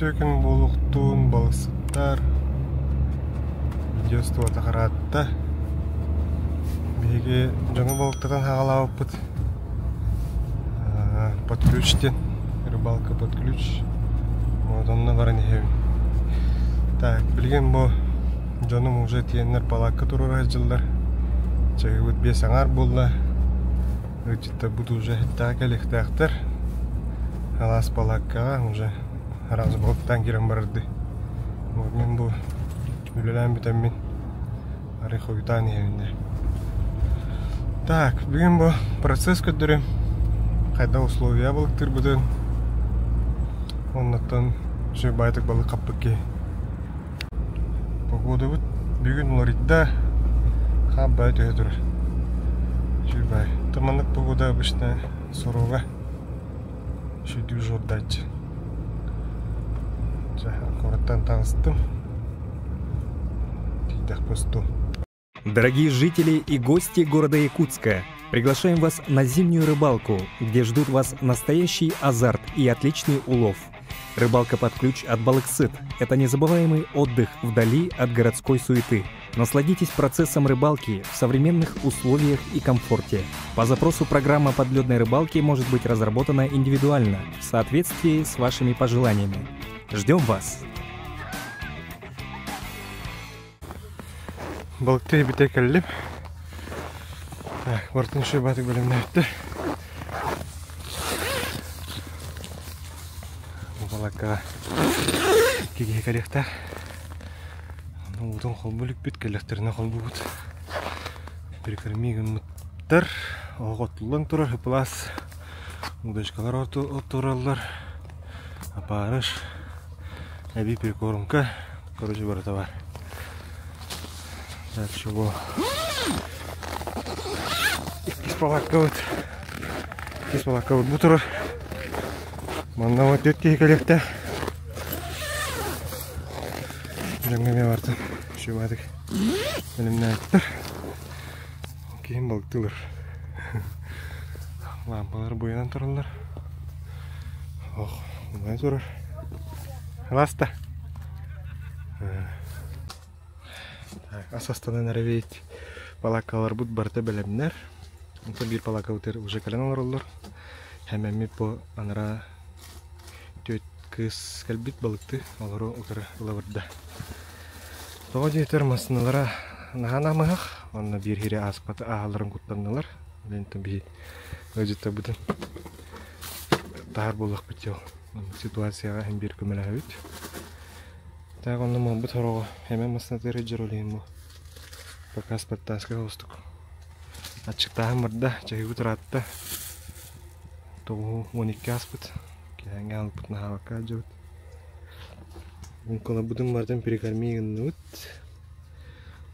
Үтүө күн буолуохтун, балыксыттар. Видео устубата хараатта. Биһиги дьону балыктатан хаҕалаабыппыт. Под ключ диэн. Рыбалка под ключ. Вот онно баран иһэбин. Так, билигин бу дьонум уже тиэннэр палатка туруора сылдьаллар. Чаһыыбыт биэс аҥаар буолла. Ыалдьыттарбыт уже иһиттэҕэ кэлиэхтээхтэр. Алаас балааккаҕа уже араас балыктаан киирэн барардыы. Вот мин бу үлэлээн бүтэммин арый хойутаан иһэбин дии. Так, бүгүн бу процесс көрдөрүм. Хайдах условия балыктыырбытын. Оннуттан үчүгэй баайтык балык хаппыт киһи. Погодабыт бүгүн уларыйда, хааббай түһэ турар. Үчүгэй. Тыманнык погода обычно суруга. Үчүгэй жордааччы. Чэ, куораттан таҕыстым. Тиийдэхпэ устуом. Дорогие жители и гости города Якутска, приглашаем вас на зимнюю рыбалку, где ждут вас настоящий азарт и отличный улов. Рыбалка под ключ от Балыксыт – это незабываемый отдых вдали от городской суеты. Насладитесь процессом рыбалки в современных условиях и комфорте. По запросу программа подледной рыбалки может быть разработана индивидуально, в соответствии с вашими пожеланиями. Ждем вас! Балыктыы бүтэ кэллим. Бартын үчүгэй баатык бэлэмнээбиттэр. Балакка икки киһи кэлиэхтээх. Уутун холбуу иликпит, кэллэхтэринэ холбуубут. Прикорми гыммыттар. Оһох оттуллан турар, ыплаас удочкалар оттураллар. Опарыш, эбии прикормка. Короче, барыта бар. Дальше бу иккис палаткабыт. Иккис палаткабыт бу турар. Манна вот төрт киһи кэлиэхтээх. Дьоҥҥо эмиэ бартын. Үчүгэй бэлэмнээбиттэр. Киһим балыктыылар. Лампалар буйанан тураллар. Ох, умайа турар. Ласта. Ас астанан эрэбит. Палааккаларбыт барыта бэлэмнэр. Онтон биир палааккабытыгар уже кэлэн олороллор. Хэмэммит бу анараа түөрт кыыс кэлбит балыкты олору утары ыла барда. Тоҕо диэтэр массыыналара наһаа намыһах, онно биир сири ааспат ааһалларын куттаннылар. Онтон биһи ыалдьыттарбытын таһар буоллахпыт дьол. Ситуацияҕа иһин биир көмөлөһөбүт. Так онно муомбут сороҕо эмэ массыынатыгар сылдьар ол иһин бу пока спартанскай холустук. Аччыктааһын барда, чаһыыбыт ыраатта. 9-12 ааспыт. Киэһээҥҥи аһылыкпытын аһаабакка сылдьабыт. Уҥкаларбытын барытын перекорми гынныбыт.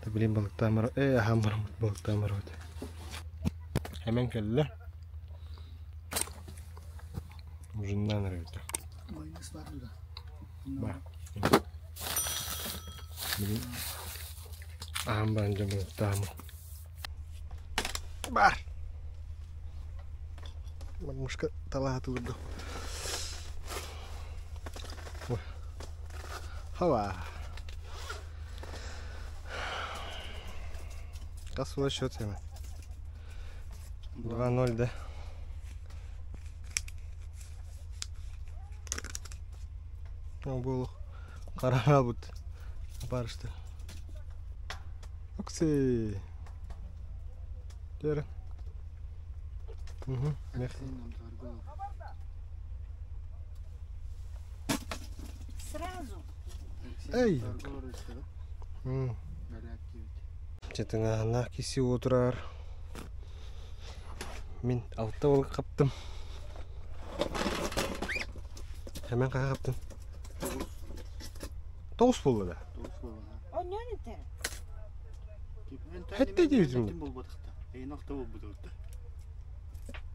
Да блин балыктаан барар ээ аһаан бараммыт балыктаан барабыт. Хэмэн кэллэ. Ужиннаан эрэбит. Бар. Билин аһаан баран дьон балыктаамы. Бар. Мормушка талаһа турду. Хава. Хас свой счет сена? 2-0, да? Буолуох хараабыт апаарышты. Окси. Төр. Угу. Сразу. Эй. Чытыҥаһыннаах киси утурар. Мин алта балык хаптым. Хэмэн хаһа хаптым? Тоҕус буолла да? Онньон этэ. Хэтте диэбитим.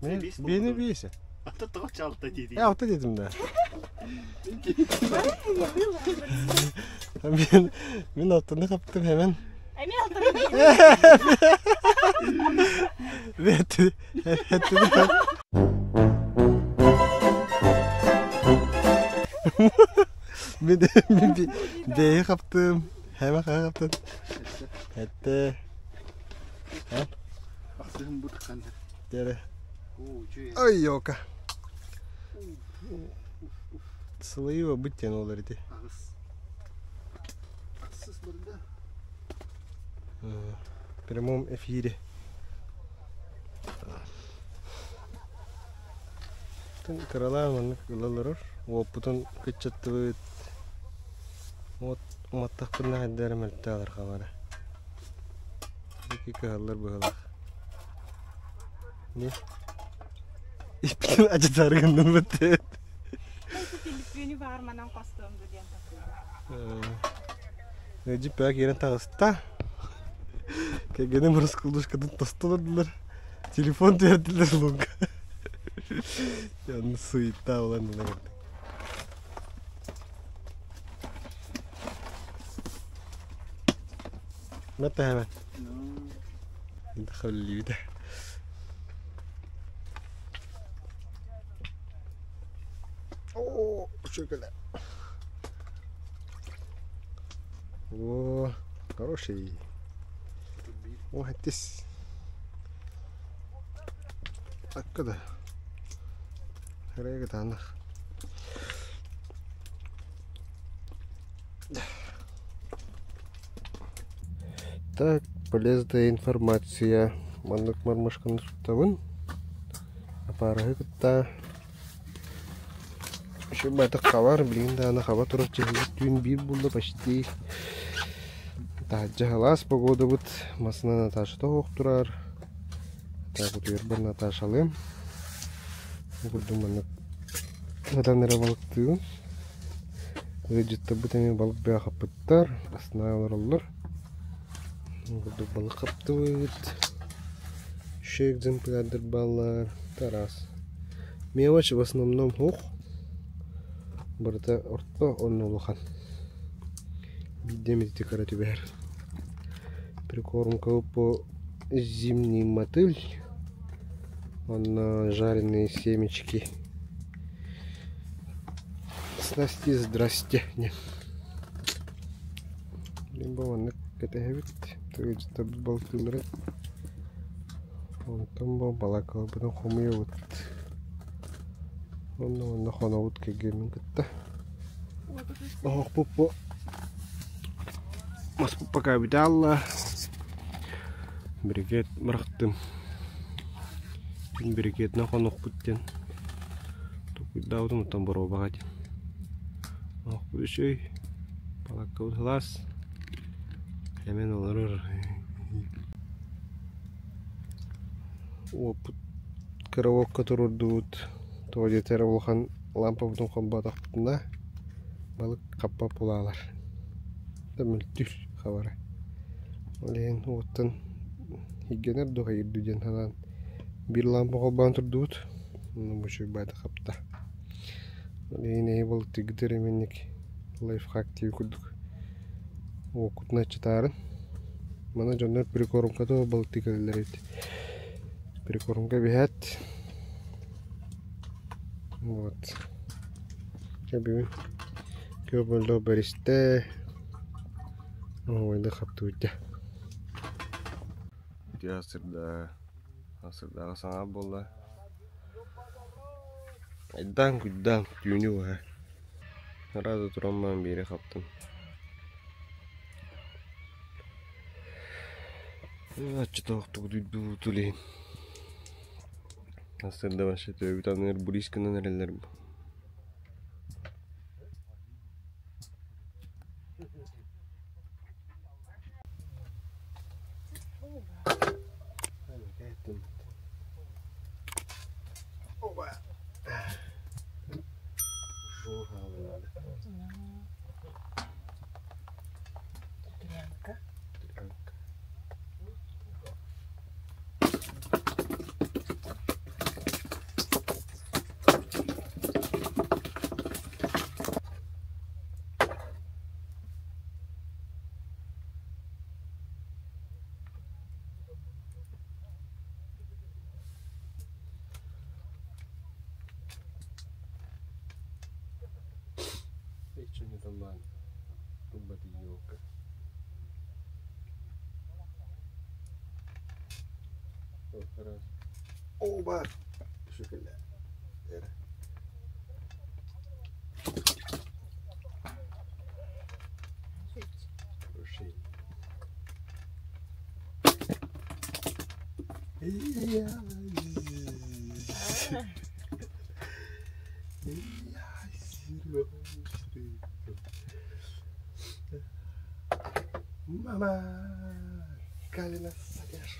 Бени биэсэ. Э, алта дедим да. Мен мен алтыны хаптым hemen. Эми алтыны Бет. Мин бэйи хаптым. Хэмэ хаптым. Этте. Ахсыһым бу тахханнар. Дere. Ой, ёка. Сылайыва бүттен олар ити. Аҕыс. Ахсыс барда. В прямом эфире. Кыралаан маннык ыла олорор. Уоппутун кыччаттыбыт. Уот уматтахпытына хайда эрэ мөлтөө алархабара. Ики кыһаллар быһылаах. Не? Иппитин ачытаары гынным быттыт. Телефону баар манан хостуом ду диэн Дьиппэҕэ киирэн таҕыста. Кэргэним раскладушкатын тосту олордулар. Телефон түһэрдилэр луҥка. Онно суета буолан ыла кэллим. Мэттэһэмэн. Хөллүүтэ. Оо, шоколад. О, хороший. О, хаттис. Аккада. Хэрэг таанах. Так, полезная информация. Маннык мормышканы туттабын. Аппараһы кытта Еще байтах хабар, билигин даҕаны хаба турар чэһиги түүн биир буолла почти. Таһырдьа сылаас погодабыт, массыына Наташата оһох турар. Так утуйарбар Наташалыым. Бу курдук маннык сытан эрэ балыктыыбын. Ыалдьыттарбыт эмиэ балык бөҕө хаппыттар, астына олороллор. Бу курдук балык хаптыбыт. Еще экземплярдар бааллар, араас. Мелочь в основном суох, барыта орто уонна улахан. Биирдэ эмит кыра түбэһэр. Прикормка по зимний мотыль уонна жареные семечки. Снасти здрасте. Либо маннык кэтэһэбит, тыгыдьыттарбыт балтыыларын. Онтон бу балаакаларбытын хомуйабыт. Онно уонна хонобут кэргэммин кытта. Оһохпут бу маспыт пока бүтэ хаалла. Брикет бырахтым. Брикетинэн хонуохпут диэн толкуйдаабытым оттон боруобаҕа диэн. Оһохпут үчүгэй. Балааккабыт сылаас. Эмэн олорор. Уоппут кыра уокка туруордубут. Тоҕо диэтэр улахан лампабытын холбоотохпутуна балык хаппап булаалар. Да мөлтүүр хабара. Ол иһин уоттан иһиргэнэр дуо хайыыр диэн санаан биир лампа холбоон турдубут. Онно бу үчүгэй баайда хапта. Ол иһин эһи балыктыыргытыгар эминник лайфхак диир курдук уоккутун аччатаарын. Манна дьоннор прикормка да балыктыы кэлэллэр эбит. Прикормка биһээт. Вот. Дьэ бүгүн күөх боллох бэристэ. Оһуойда хаптыбыт Үтүө сырда сырдааҕы саҥа буолла. Айдаан куйдаан түүнү быһа. Сразу туран баран биири хаптым. Оччотоохтук утуйдубут илин. Сарсыарда вообще төбөбүт анныгар бриз гынан эрэллэр Трянка. Анньыталлаан турбат елка. Оба! Шөкелле. Хороший. Мама, Калина садишь.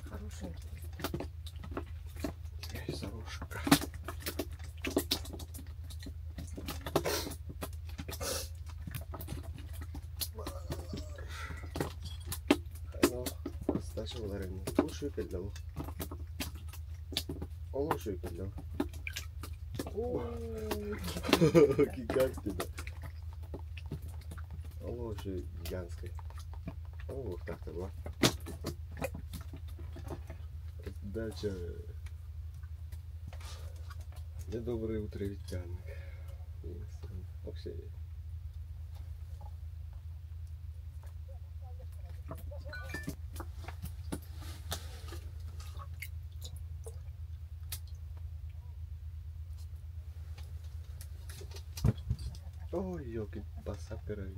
Хорошенький. Зарушка. Раздача была Лучше кэллэ Лучше кэллэ. Гигантский, да. Лучше гигантский. О, так-то была. Раздача. Где доброе утро, Витянок. Вообще. Ой, елки, басаперы.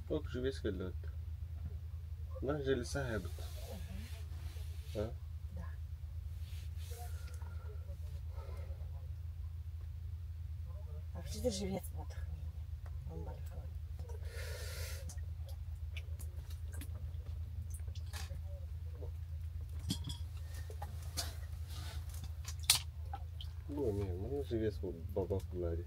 Ок, живец кэллэт. Наш же леса хэбит. А? Да. Вообще-то живец вот Он большой. Ну, не, ну живец вот баба в глади.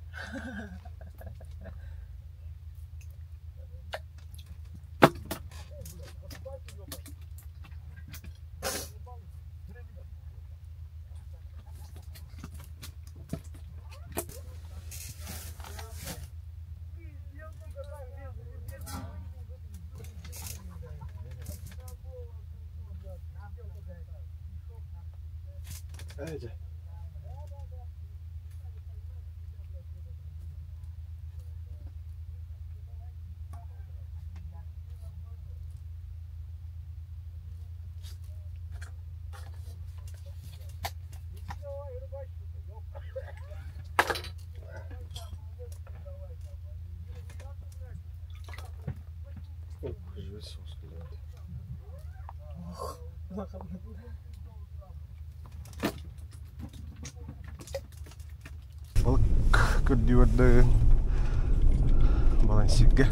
Айда. Ох, живец Ох, Балык көрдүүрдө балансирге.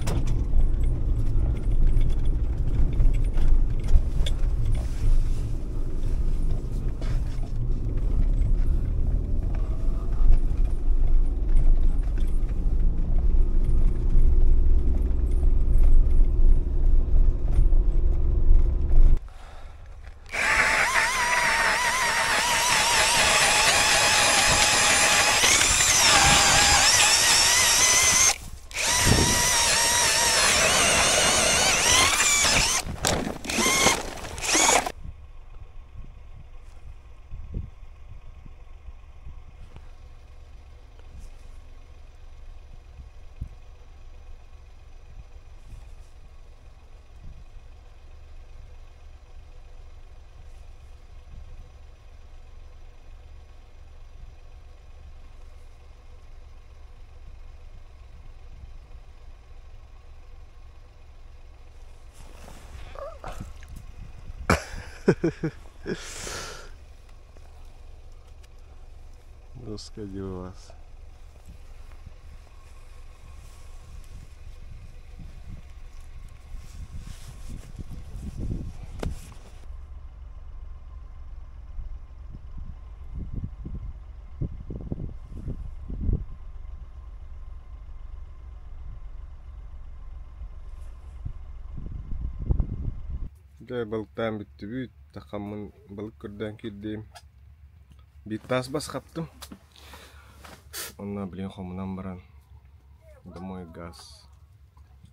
Доска вас. Дьэ балыктаан бүттүбүт, тахаммын балык көрдөөн киирдим. Биир таас бас хаптым. Онно билигин хомунан баран домой газ.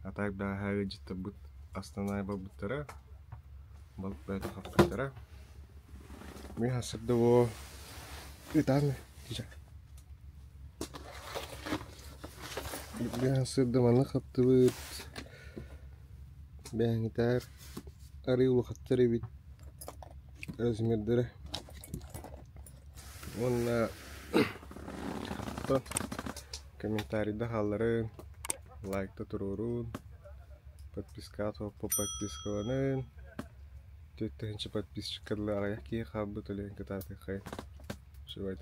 А так бэҕэһээ ыалдьыттарбыт астана барбыттара, балык бэйэтэ хаппыттара. Мин сырда буо ытаан Билигин сырда манна хаптыбыт. Бэһэҥитээр арыы улахаттар эбит размердара уонна комментарийда хаалларын, лайкта туруорун, подписка подпискаланын, 4000 подписчикка дылы аҕыйах киһи хаалбыт, ол иһин кытаатыаххайын. Всё.